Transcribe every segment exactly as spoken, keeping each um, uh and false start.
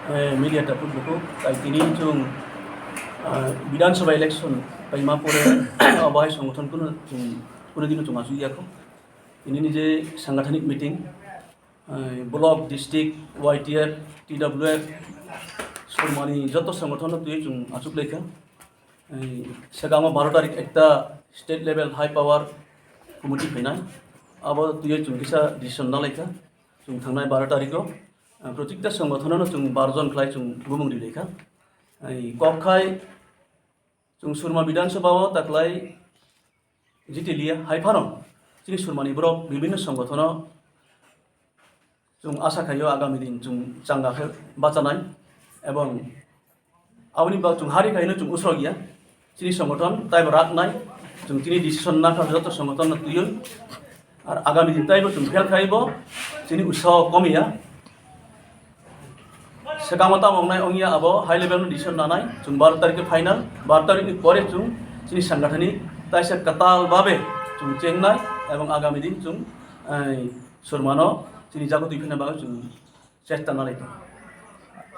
Eh, media tapuk buku, tai tini chwng, ah, Bidhan Sabha election paima pore, abo hai songothono chwng kuno dino chwng achuk yakho. Tini ni je sangathanik meeting, eh, block, district, Y T F, T W F, Surmani joto songothono twi chwng achuk laikha. Eh, sekango baro tarik ekta state level high power committee phainai. Abo twi chwng kisa decision nalaikha. Chwng thangnai baro tariko, eh, protikta songothono chwng baro jon khlai chwng bumung rilaikha. Eh, kok khai chwng Surma Bidhan Sabha o taklai jitiliya hai phano chini Surmani borok bibhinno songothono chwng asa khaio agami din chwng changa khe bachanai, ebong aboni bak chwng hari khaino chwng usrok ya. Chini songothon taibo rak nai, chwng chini decision nakha joto songothon no twiwi. Ar agami din taibo chwng fail khaibo chini usaho komiya. Sekango tamo wngnai wngya abo high level no decision nanai, chwng baro tarik khe final, baro tarik ni pore chwng chini sangathani taisa kwtal babe chwng chengnai, ebong agami din chwng, eh, Surmano chini jago twi phina bagwi chwng chesta nalai tongo.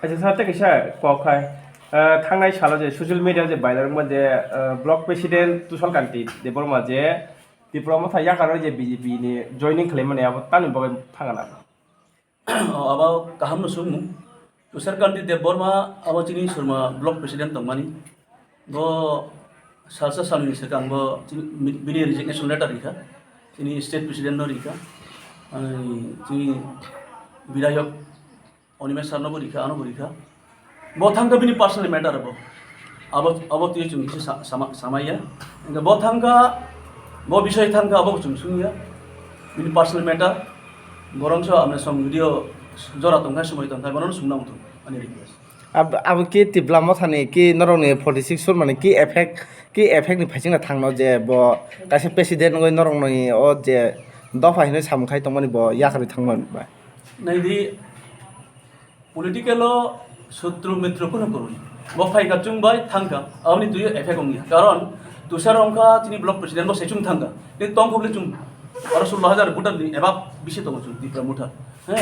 Acha sir, tei kaisa kok khai, eh, thangnai salo je social media je viral wngma je, eh, block president Tushar Kanti Debbarma je Tipra Motha yakaro je B J P ni joining khlaimani abo tamni bagwi thangana? O, abo kaham no sungmung. Tushar Kanti Debbarma abo chini Surma block president tongmani. Bo salsa salni swkang bo chini, bini resignation letter rikha. Chini state president no rikha. Ani chini bidhayok Animesh sir no bo rikha, ano bo rikha. Bo thangkha bini personal matter bo. Abo, abo twi chwng kisa sa-, sama-, samaya. Hingke bo thangkha, bo bisoi thangkha abo chwng sungya. Bini personal matter. Borok so amne song video jora tongkha, somoi tongkha, bono sungna muthung ani request. Ab-, abo ki Tipra Mothani ki norokni forty six Surmani ki effect, ki effect ni phaisingna thangno je bo kaisa president wngwi norokni o je dopha hinwi samung khai tongmani bo yakarwi thangmani bai. Naidi, political o sutru mitru kuno kwrwi. Bo phaikha chwng bai thangkha, aboni twiwi effect wngya. Karon Tushar wngkha chini block president, bo se chwng thangkha. Tei tongkha bole chwng aro sullo hajar voter ni eba bisi tongo chwng Tipra Motha. He,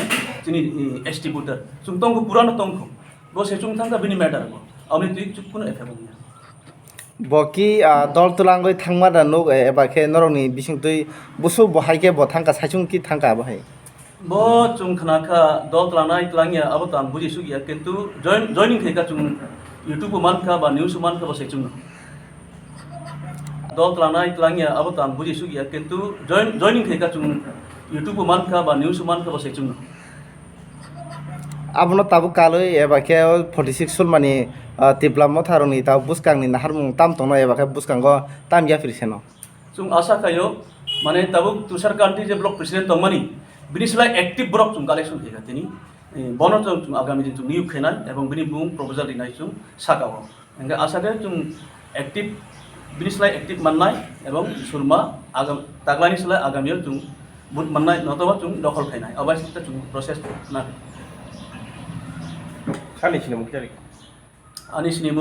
chini, eh, S T voter. Chwng tongkha, purano tongkha. Bo se chwng thangkha bini matter bo. Aboni twiwi chwng kuno effect wngya. Bo ki, ah, dol twlangwi thangma da nuk, eh, eba khe norokni bisingtwi busu bo hai khe bo thangkha, saichung ki thangkha abo hai? Bo chwng khna kha, dol tlangnai tlangya, abo to ang buji suk ya, kintu join-, joining khe kha chwng YouTube o man kha ba news o man kha bo se chwng. Dol tlangnai tlangya, abo to ang buji suk ya, kintu join-, joining khe kha chwng YouTube o man kha ba news o man kha bo se chwng. Abono tabuk kalwi eba khe o forty six Surmani, ah, Tipra Motharokni tabuk bwskangni naharmung tam tongno eba khe bwskango tam yaphri seno. Chwng asa khaio, mane tabuk Tushar Kanti je block president tongmani, bini slai active borok chwng collection khaikha tini. Eh, bono chwng, chwng agami din chwng niyok khainai ebong bini bumung proposal rinai chwng saka o. Hingke asa khe chwng active, bini slai active mannai ebong Surma agam-, taklaini slai agamio chwng vote mannai, notoba chwng dokhol khainai. Abo hai se chwng process na. Sani sini mukti. Ani sini